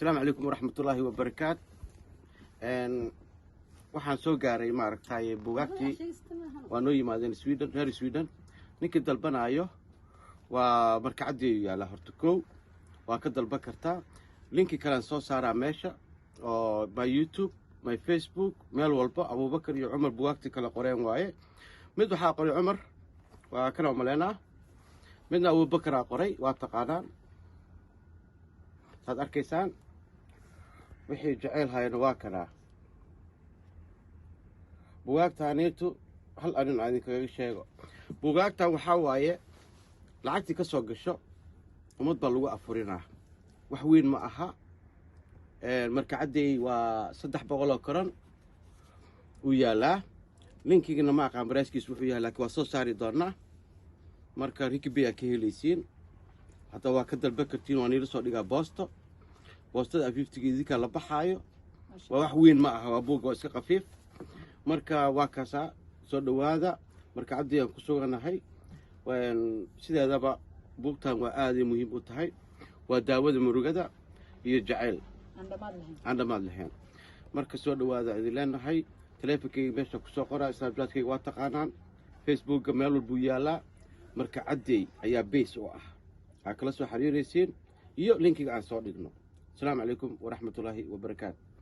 Asalaamu calaykum waraxmatullaahi wabarakaat. Waxaan soo gaaray, maaragtay, buugaagtii waa noo yimaadeen Sweden, reer Sweden. Ninkii dalbanaayo waa markacaddeeyu yaallaa. Horta kow waa ka dalban kartaa. Linki kalean soo saaraa meesha oo my YouTube, my Facebook, meel walba. Abuubakar iyo Cumar bugaagtii kale qoreen waaye. Mid waxaa qoray Cumar, waa kana umaleynaa. Midna Abuubakaraa qoray, waa taqaanaan. Saad arkaysaan, wixii jeceyl hayana waa kanaa. Bugaagtaaniitu hal arrin aan idinkaga sheego: bugaagtan waxaa waaye lacagtii ka soo gasho ummad baa lagu afurinaa. Wax weyn ma aha. Markacaddey waa 300 oo koran uu yaalaa. Linkigana ma aqaan baraaskiis wuxuu yahay, laakiin waa soo saari doonaa. Marka Rinkeby aa ka helaysiin. Hadda waa ka dalban kartiin, waa niila soo dhigaa boosto. Boostada afiiftiga idinkaa la baxaayo. Waa wax weyn ma aha, waa buugga, waa iska khafiif. Marka waa kaasaa, soo dhowaada. Marka caddii aan ku suganahay, sideedaba buugtan waa aaday muhiim u tahay. Waa daawada murugada iyo jacayl aan dhammaad lahayn. Marka soo dhowaada idin leenahay. Taleefonkayga meesha kusoo qoraa, Snapchatkayga waa taqaanaan, Facebookga meel walbuu yaalaa. Marka caddey ayaa base u ah, waxaa kala soo xiriiraysiin iyo linkiga aan soo dhigno. Asalaamu calaykum waraxmatullaahi wabarakaatu.